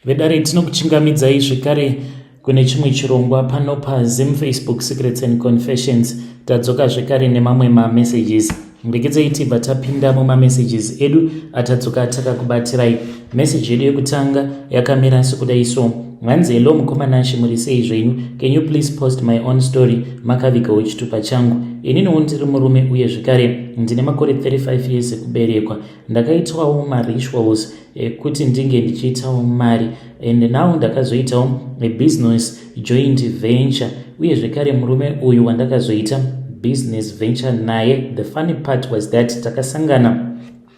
Vedare, tinokuchingamidzai zvekare kune chimwe chirongwa pano paZim Facebook Secrets and Confessions. Tadzoka zvekare nemamwe mamessages. Ndekedzei tibva tapinda mumamessages edu atadzoka takakubatirai. Message yedu yekutanga yakamira sekudai so. Hanzi, "Hello mukoma Nashe, muri sei zvenyu? Can you please post my own story makavigawo chitupa changu? Ininiwo ndiri murume uye zvekare ndine makore 35 years ekuberekwa. Ndakaitwawo marituals ekuti ndinge ndichiitawo mari and now ndakazoitawo abusiness joint venture uye zvekare murume uyu wandakazoita business venture naye, the funny part was that takasangana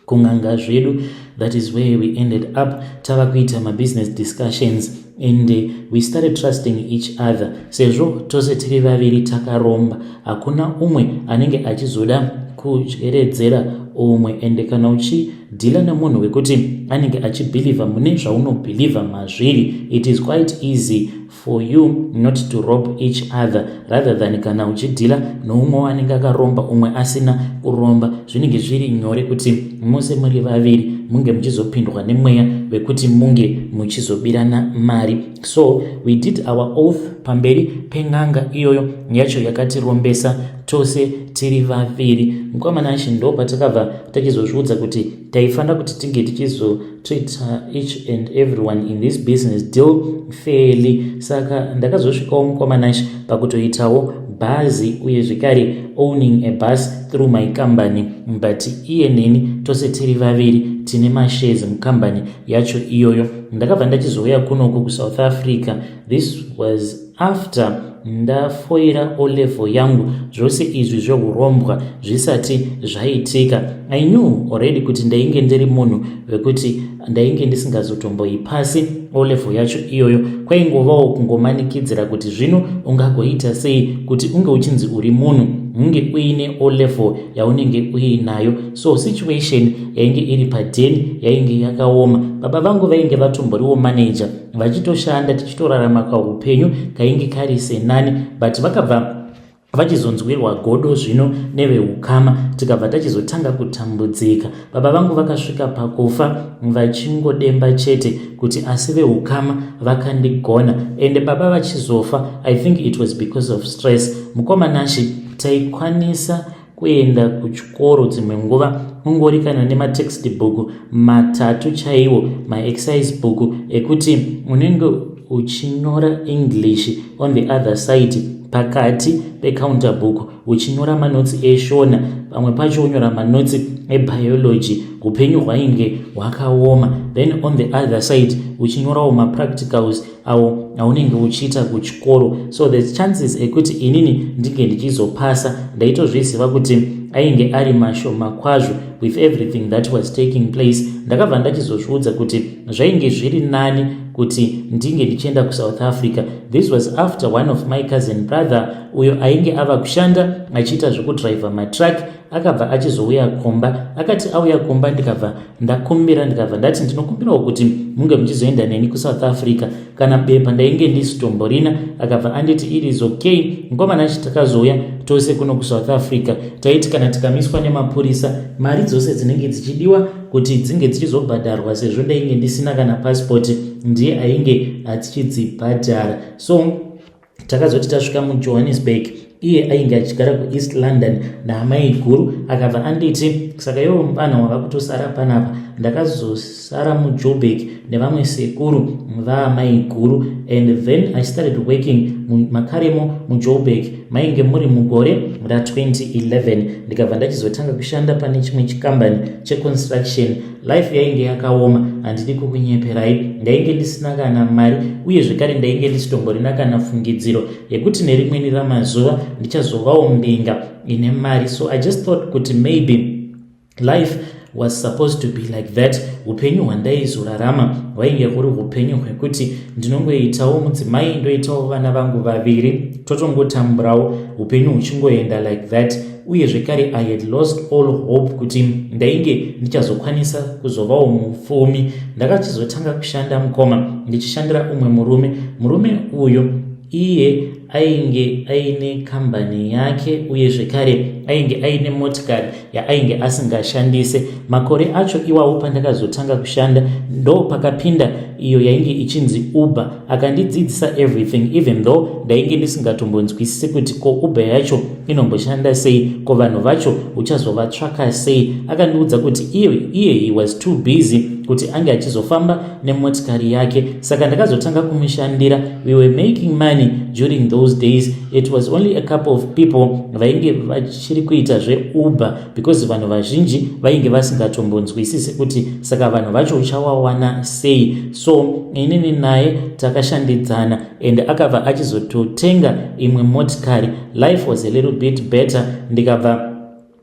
kun'anga zvedu. That is where we ended up tava kuita mabusiness discussions and we started trusting each other. Sezvo tose tiri vaviri takaromba, hakuna umwe anenge achizoda kudyeredzera umwe. Ende kana uchideala nemunhu wekuti anenge achibelieva mune zvaunobelieva mazviri, it is quite easy for you not to rob each other, rather than kana uchideala noumwe anenge akaromba, umwe asina kuromba. Zvinenge zviri nyore kuti mose muri vaviri munge muchizopindwa nemweya wekuti munge muchizobirana mari. So we did our oath pamberi pen'anga iyoyo yacho yakatirombesa tose tiri vaviri. Mukoma Nashe, ndo patakabva tachizozviudza kuti taifanira kuti tinge tichizotreata each and everyone in this business deal fairly. Saka ndakazosvikawo, mukoma Nashe, pakutoitawo bhazi uye zvekare owning a bus through my company, but iye neni tose tiri vaviri tine mashares mukambani yacho iyoyo. Ndakabva ndachizouya kunoku kuSouth Africa. This was after ndafoira O'Level yangu, zvose izvi zveurombwa zvisati zvaitika. I knew already kuti ndainge ndiri munhu wekuti ndainge ndisingazotomboipasi O'Level yacho iyoyo. Kwaingovawo kungomanikidzira kuti zvino ungagoita sei kuti unge uchinzi uri munhu, hunge uine O'Level yaunenge uinayo. So situation yainge iri padeni yainge yakaoma. Baba vangu vainge vatomboriwo manager, vachitoshanda, tichitorarama kaupenyu kainge kari senani, but vakabva vachizonzwirwa godo zvino neveukama, tikabva tachizotanga kutambudzika. Baba vangu vakasvika pakufa vachingodemba chete kuti asi veukama vakandigona. Ende baba vachizofa, I think it was because of stress. Mukoma Nashe, taikwanisa kuenda kuchikoro dzimwe nguva ungori kana nematextbook matatu chaiwo, maexercise book ekuti unenge uchinyora English on the other side, pakati pecounter book uchinyora manotsi eShona, pamwe pacho unyora manotsi ebiology. Upenyu hwainge hwakaoma. Then on the other side uchinyorawo mapracticals awo aunenge uchiita kuchikoro. So the chances ekuti inini ndinge ndichizopasa, ndaitozviziva kuti ainge ari mashoma kwazvo with everything that was taking place. Ndakabva ndachizozviudza kuti zvainge zviri nani kuti ndinge ndichienda kuSouth Africa. This was after one of my cousin brother, uyo ainge ava kushanda achiita zvekudhiraivha matruck, akabva achizouya kumba. Akati auya kumba, ndikabva ndakumbira, ndikabva ndati ndinokumbirawo kuti munge muchizoenda neni kuSouth Africa, kana bepa ndainge ndisitomborina. Akabva anditi it is okay. Mukoma Nashe, takazouya tose kuno kuSouth Africa. Taiti kana tikamiswa nemapurisa, mari dzose dzinenge dzichidiwa kuti dzinge dzichizobhadharwa, sezvo ndainge ndisina kana pasipoti, ndiye ainge achidzibhadhara. So takazoti tasvika muJohannesburg, iye ainge achigara kuEast London naamai guru. Akabva anditi, "Saka iwo mupana wava kutosara panapa." Ndakazosara muJoburg nevamwe sekuru vaamai guru and then I started working makaremo muJoburg. Mainge muri mugore ra2011. Ndikabva ndachizotanga kushanda pane chimwe chikambani checonstruction. Life yainge yakaoma, handidi kukunyeperai. Ndainge ndisina kana mari uye zvekare ndainge ndisitomborina kana fungidziro yekuti nerimweni ramazuva ndichazovawo mbinga ine mari. So I just thought kuti maybe life was supposed to be like that. Upenyu hwandaizorarama hwainge huri upenyu hwekuti ndinongoitawo mudzimai, ndoitawo vana vangu vaviri, totongotamburawo, upenyu huchingoenda like that. Uye zvekare I had lost all hope kuti ndainge ndichazokwanisa kuzovawo mupfumi. Ndakachizotanga kushanda, mukoma, ndichishandira umwe murume. Murume uyu iye Ainge aine kambani yake, uye zvekare ainge aine motikari yaainge asingashandise. Makore acho iwawo pandakazotanga kushanda, ndo pakapinda iyo yainge ichinzi Uber. Akandidzidzisa everything, even though ndainge ndisingatombonzwisisi kuti ko Uber yacho inomboshanda sei, ko vanhu vacho uchazovatsvaka sei. Akandiudza kuti iye he was too busy kuti ange achizofamba nemotikari yake, saka ndakazotanga kumushandira. We were making money during those days. It was only a couple of people vainge vachiri kuita zveUber, because vanhu vazhinji vainge vasingatombonzwisisi kuti saka vanhu vacho uchawawana sei. So inini naye takashandidzana and akabva achizototenga imwe motikari. Life was a little bit better. Ndikabva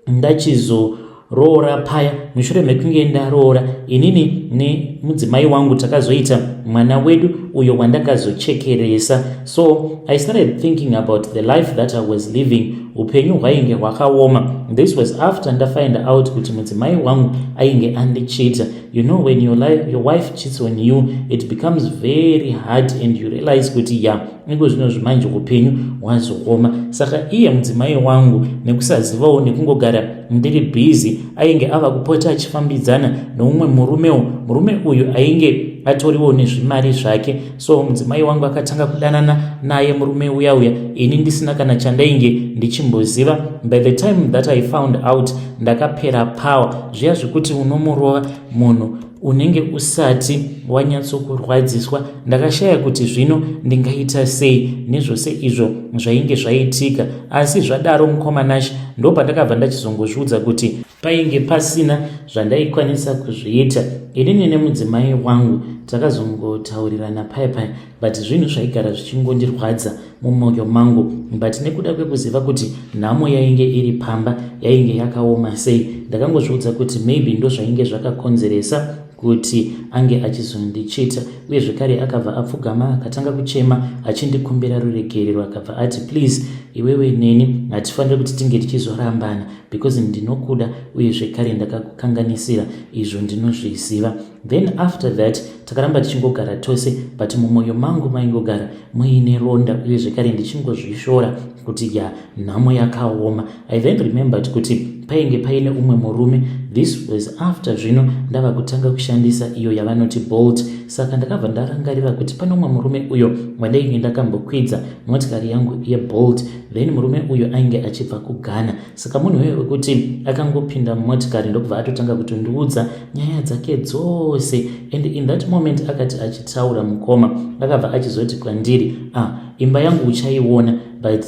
ndachizoroora paya. Mushure mekunge ndaroora, inini nemudzimai wangu takazoita mwana wedu uyo wandakazochekeresa. So I started thinking about the life that I was living. Upenyu hwainge hwakaoma. This was after ndafind out kuti mudzimai wangu ainge andicheata. You know, when your wife cheats on you, it becomes very hard and you realize kuti ya, iko zvino zvimanje upenyu hwazooma. Saka iye mudzimai wangu, nekusazivawo, nekungogara ndiri busy, ainge ava kupota achifambidzana noumwe murumewo. Murume uyu ainge atoriwo nezvimari zvake. So mudzimai wangu akatanga kudanana naye murume uya uya, ini ndisina kana chandainge ndichimboziva. By the time that I found out, ndakapera power. Zviya zvekuti unomurova munhu unenge usati wanyatsokurwadziswa. Ndakashaya kuti zvino ndingaita sei nezvose izvo zvainge zvaitika. Asi zvadaro, mukoma Nash, ndo pandakabva ndachizongozviudza kuti painge pasina zvandaikwanisa kuzviita. Inini nemudzimai wangu takazongotaurirana paya paya, but zvinhu zvaigara zvichingondirwadza mumwoyo mangu. But nekuda kwekuziva kuti nhamo yainge iri pamba yainge yakaoma sei, ndakangozviudza kuti maybe ndo zvainge zvakakonzeresa kuti ange achizondicheata. Uye zvekare akabva apfugama, akatanga kuchema achindikumbira ruregerero. Akabva ati, "Please, iwewe neni hatifaniri kuti tinge tichizorambana because ndinokuda, uye zvekare ndakakukanganisira, izvo ndinozviziva." Then after that takaramba tichingogara tose, but mumwoyo mangu maingogara muine ronda, uye zvekare ndichingozvishora kuti ya, nhamo yakaoma. I then remembered kuti painge paine umwe murume. This was after zvino ndava kutanga kushandisa iyo yavanoti Bolt. Saka ndakabva ndarangarira kuti pane umwe murume uyo wandainge ndakambokwidza motikari yangu yeBolt. Then murume uyo ainge achibva kuGhana. Saka munhu uyo wekuti akangopinda mumotikari, ndokubva atotanga kutondiudza nyaya dzake dzose. And in that moment akati achitaura, mukoma, akabva achizoti kwandiri, "Ah, imba yangu uchaiona, but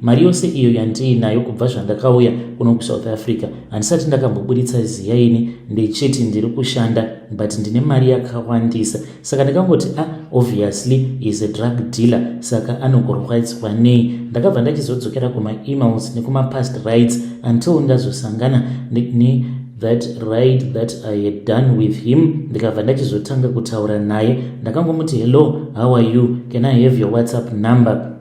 mari yose iyo yandiinayo, kubva zvandakauya kuno kuSouth Africa handisati ndakamboburitsa ziya ini ndichiti ndiri kushanda, but ndine mari yakawandisa." Saka ndakangoti, "Ah, obviously is a drug dealer, saka anogorwadzwa nei?" Ndakabva ndachizodzokera kumaemails nekumapast rides until ndazosangana ne that ride that I had done with him. Ndikabva ndachizotanga kutaura naye. Ndakangomuti, "Hello, how are you? Can I have your WhatsApp number?"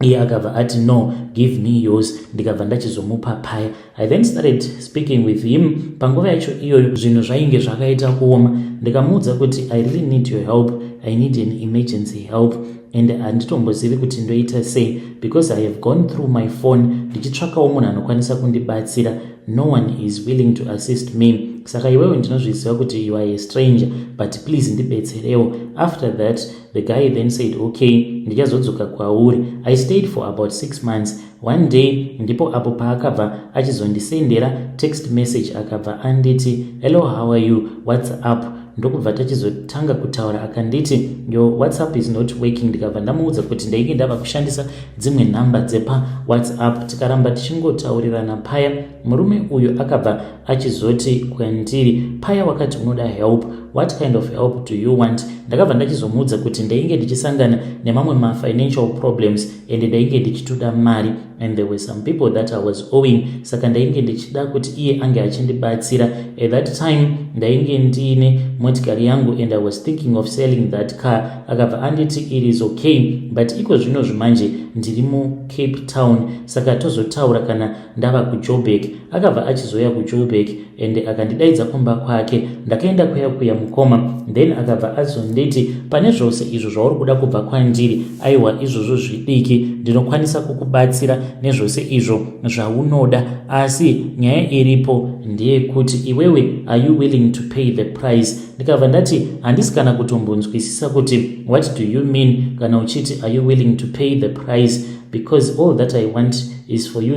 Iye akabva ati, "No, give me yours." Ndikabva ndachizomupa paya. I then started speaking with him. Panguva yacho iyoyo zvinhu zvainge zvakaita kuoma. Ndikamuudza kuti, "I really need your help. I need an emergency help and handitombozivi kuti ndoita sei, because I have gone through my phone ndichitsvakawo munhu anokwanisa kundibatsira. No one is willing to assist me. Saka iwewe ndinozviziva kuti you are a stranger, but please ndibetserewo." After that the guy then said, "Okay, ndichazodzoka kwauri." I stayed for about 6 months. One day ndipo apo paakabva achizondisendera text message. Akabva anditi, "Hello, how are you? What's up?" Ndokubva tachizotanga kutaura. Akanditi, "Your WhatsApp is not working." Ndikabva ndamuudza kuti ndainge ndava kushandisa dzimwe nhamba dzepaWhatsApp. Tikaramba tichingotaurirana paya. Murume uyu akabva achizoti kwandiri paya, "Wakati unoda help. What kind of help do you want?" Ndakabva ndachizomuudza kuti ndainge ndichisangana nemamwe mafinancial problems and ndainge ndichitoda mari, and there were some people that I was owing, saka ndainge ndichida kuti iye ange achindibatsira. At that time ndainge ndiine motikari yangu and I was thinking of selling that car. Akabva anditi, "It is okay, but iko zvino zvimanje ndiri muCape Town, saka tozotaura kana ndava kuJoburg." Akabva achizoya kuJoburg. Ende akandidaidza kumba kwake. Ndakaenda kuya kuya, mukoma. Then akabva azonditi, "Pane zvose izvo zvauri kuda kubva kwandiri, aiwa, izvozvo zvidiki. Ndinokwanisa kukubatsira nezvose izvo zvaunoda, asi nyaya iripo ndeyekuti iwewe, are you willing to pay the price?" Ndikabva ndati, "Handisi kana kutombonzwisisa kuti what do you mean kana uchiti, 'Are you willing to pay the price?' Because all that I want is for you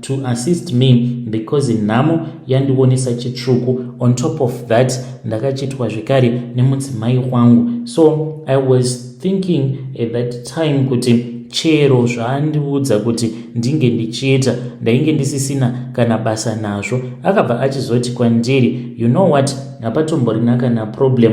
to assist me, because nhamo yandionesa chitsvuku. On top of that, ndakachitwa zvekare nemudzimai wangu." So I was thinking at that time kuti chero zvaandiudza kuti ndinge ndichiita, ndainge ndisisina kana basa nazvo. Akabva achizoti kwandiri, "You know what? Hapatomborina kana problem.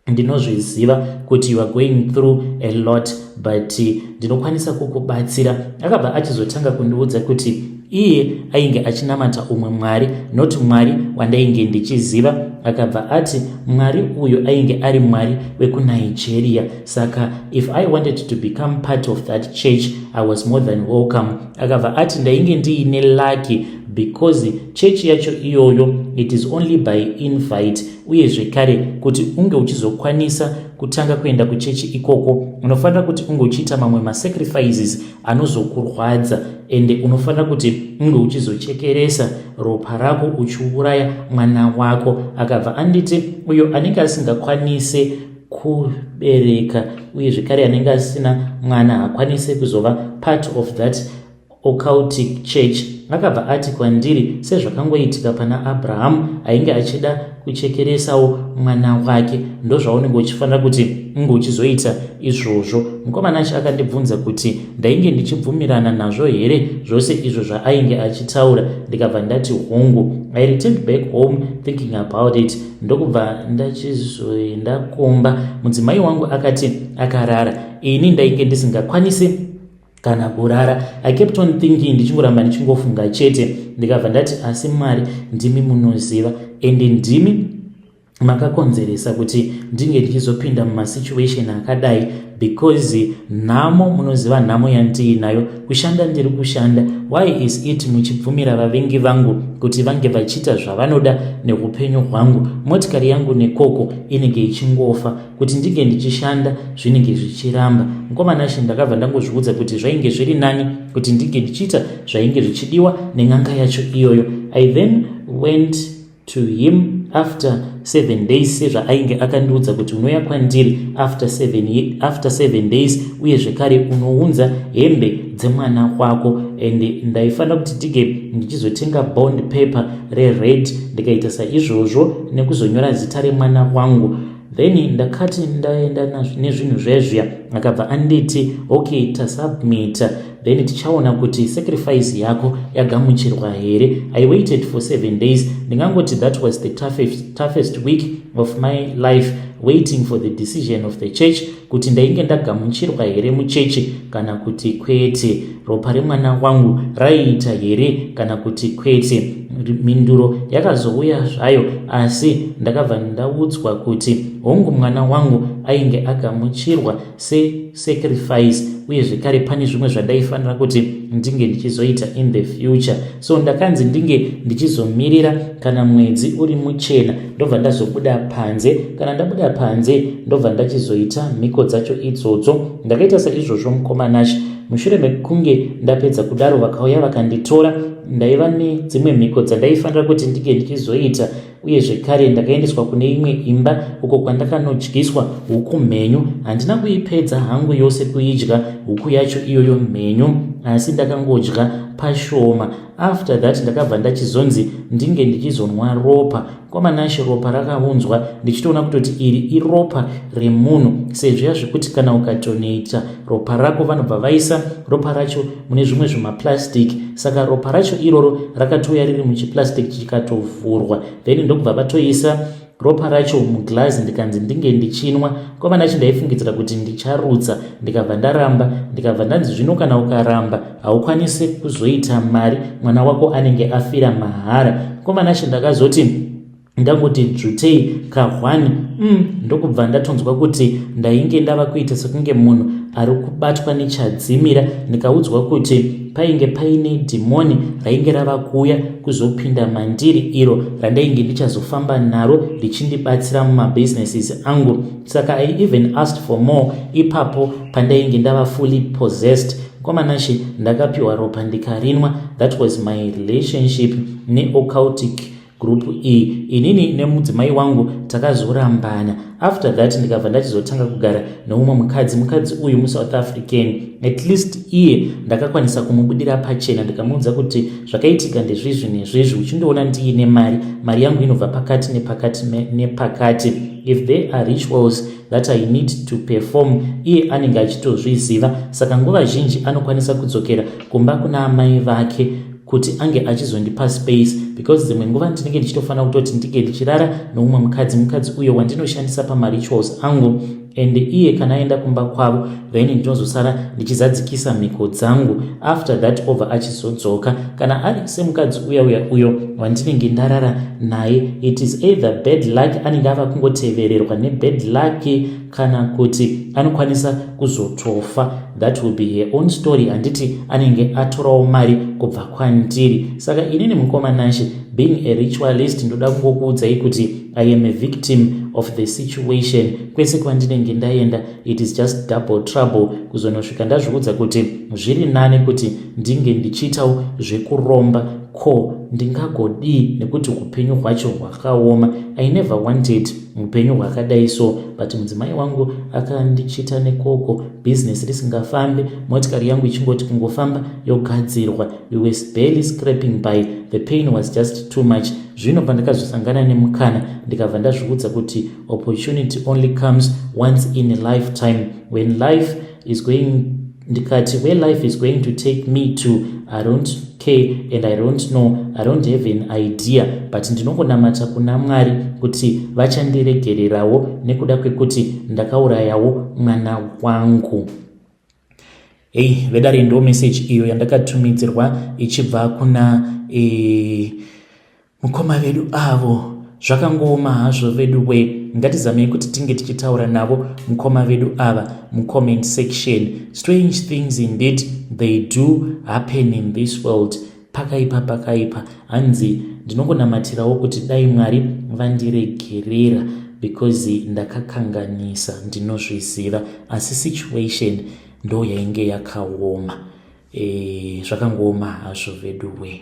Ndinozviziva kuti you are going through a lot, but ndinokwanisa kukubatsira." Akabva achizotanga kundiudza kuti iye ainge achinamata umwe mwari, not Mwari wandainge ndichiziva. Akabva ati Mwari uyu ainge ari Mwari wekuNigeria, saka if I wanted to become part of that church, I was more than welcome. Akabva ati ndainge ndiine lucky because chechi yacho iyoyo, it is only by invite, uye zvekare kuti unge uchizokwanisa kutanga kuenda kuchechi ikoko, unofanira kuti unge uchiita mamwe masacrifices anozokurwadza, ende unofanira kuti unge uchizochekeresa ropa rako, uchiuraya mwana wako. Akabva anditi uyo anenge asingakwanise kubereka, uye zvekare anenge asina mwana, haakwanisi kuzova part of that occultic church. Akabva ati kwandiri, sezvakangoitika pana Abrahamu ainge achida kuchekeresawo mwana wake, ndozvaunenge uchifanira kuti unge uchizoita izvozvo. Mukomana acho akandibvunza kuti ndainge ndichibvumirana nazvo here zvose izvo zvaainge achitaura. Ndikabva ndati hongu. I returned back home thinking about it. Ndokubva ndachizoenda kumba. Mudzimai wangu akati akarara, ini ndainge ndisingakwanisi kana kurara. I kept on thinking, ndichingoramba ndichingofunga chete. Ndikabva ndati, "Asi Mwari, ndimi munoziva, ende ndimi makakonzeresa kuti ndinge ndichizopinda mumasituation akadai, because nhamo, munoziva nhamo yandiinayo. Kushanda ndiri kushanda. Why is it muchibvumira vavengi vangu kuti vange vachiita zvavanoda neupenyu hwangu? Motikari yangu nekoko inenge ichingofa, kuti ndinge ndichishanda zvinenge zvichiramba." Mukomana, ndakabva ndangozviudza kuti zvainge zviri nani kuti ndinge ndichiita zvainge zvichidiwa nen'anga yacho iyoyo. I then went to him after 7 days, sezvaainge akandiudza kuti unouya kwandiri after 7 days, uye zvekare unounza hembe dzemwana wako. And ndaifanira kuti ndinge ndichizotenga bond paper rered. Ndikaita saizvozvo nekuzonyora zita remwana wangu. Then ndakati ndaenda nezvinhu zvezviya, akabva anditi, "Okay, tasubmita, then tichaona kuti sacrifice yako yagamuchirwa here." I waited for 7 days. Ndingangoti that was the toughest week of my life, waiting for the decision of the church, kuti ndainge ndagamuchirwa here muchechi kana kuti kwete, ropa remwana wangu raiita here kana kuti kwete. Mhinduro yakazouya zvayo, asi ndakabva ndaudzwa kuti hongu, mwana wangu ainge agamuchirwa sesacrifice, uye zvekare pane zvimwe zvandaifanira kuti ndinge ndichizoita in the future. So ndakanzi ndinge ndichizomirira kana mwedzi uri muchena, ndobva ndazobuda panze. Kana ndabuda panze, ndobva ndachizoita mhiko dzacho idzodzo. Ndakaita saizvozvo, mukomanashi. Mushure mekunge ndapedza kudaro, vakauya vakanditora. Ndaiva nedzimwe mhiko dzandaifanira kuti ndinge ndichizoita, uye zvekare ndakaendeswa kune imwe imba uko kwandakanodyiswa huku mhenyu. Handina kuipedza hangu yose kuidya huku yacho iyoyo mhenyu, asi ndakangodya pashoma. After that, ndakabva ndachizonzi ndinge ndichizonwa ropa. Kwamanashe, ropa rakaunzwa, ndichitoona kutoti iri iropa remunhu, sezviya zvekuti kana ukadonata ropa rako, vanobva vaisa ropa racho mune zvimwe zvimaplastic. Saka ropa racho iroro rakatouya riri muchiplastic, chikatovhurwa, then ndokubva vatoisa ropa racho muglazi. Ndikanzi ndinge ndichinwa. Kwamanachi, ndaifungidzira kuti ndicharutsa. Ndikabva ndaramba. Ndikabva ndanzi, "Zvino kana ukaramba, haukwanisi kuzoita mari, mwana wako anenge afira mahara." Kwamanachi, ndakazoti Ndangoti dzvutei kahwani ndokubva ndatonzwa kuti ndainge ndava kuita sekunge munhu ari kubatwa nechadzimira, ndikaudzwa kuti painge paine dhimoni rainge rava kuuya kuzopinda mandiri, iro randainge ndichazofamba naro richindibatsira mumabusinesses angu. Saka I even asked for more ipapo pandainge ndava fully possessed. Kwamanashe, ndakapiwa ropa ndikarinwa. That was my relationship neoccultic group iyi. Inini nemudzimai wangu takazorambana after that, ndikabva ndachizotanga kugara neumwe mukadzi. Mukadzi uyu muSouth African. At least iye ndakakwanisa kumubudira pachena, ndikamuudza kuti zvakaitika ndezvizvi nezvizvi. Uchindoona ndiine mari, mari yangu inobva pakati nepakati nepakati. If there are rituals that I need to perform, iye anenge achitozviziva. Saka nguva zhinji anokwanisa kudzokera kumba kuna amai vake kuti ange achizondipa space, because dzimwe nguva ndinenge ndichitofanira kutoti ndinge ndichirara noumwe mukadzi, mukadzi uyo wandinoshandisa pamarituals angu. And iye kana aenda kumba kwavo, then ndinozosara ndichizadzikisa mhiko dzangu. After that obva achizodzoka. Kana ari semukadzi uya uya uyo wandinenge ndarara naye, it is either bad luck, anenge ava kungotevererwa nebad luck, kana kuti anokwanisa kuzotofa. That will be her own story. Handiti anenge atorawo mari kubva kwandiri? Saka inini, mukoma Nashe, being a ritualist, ndoda kungokuudzai kuti I am a victim of the situation. Kwese kwandinenge ndaenda, it is just double trouble. Kuzonosvika ndazviudza kuti zviri nane kuti ndinge ndichiitawo zvekuromba. Ko ndingagodii, nekuti upenyu hwacho hwakaoma? I never wanted upenyu hwakadai so, but mudzimai wangu akandichita nekoko, bhizinesi risingafambi, motikari yangu ichingoti kungofamba yogadzirwa. We were barely scraping by. The pain was just too much. Zvino pandakazosangana nemukana, ndikabva ndazviudza kuti opportunity only comes once in a lifetime. When life is going, ndikati where life is going to take me to, I don't care and I don't know, I don't have an idea, but ndinongonamata kuna Mwari kuti vachandiregererawo nekuda kwekuti ndakaurayawo mwana wangu. Hei vedare, ndo message iyo yandakatumidzirwa ichibva kuna mukoma vedu avo. Zvakangooma hazvo vedu we. Ngatizamei kuti tinge tichitaura navo mukoma vedu ava mucomment section. Strange things indeed, they do happen in this world. Pakaipa, pakaipa. Hanzi ndinongonamatirawo kuti dai Mwari vandiregerera because ndakakanganisa, ndinozviziva, asi situation ndo yainge yakaoma. Zvakangooma hazvo vedu we.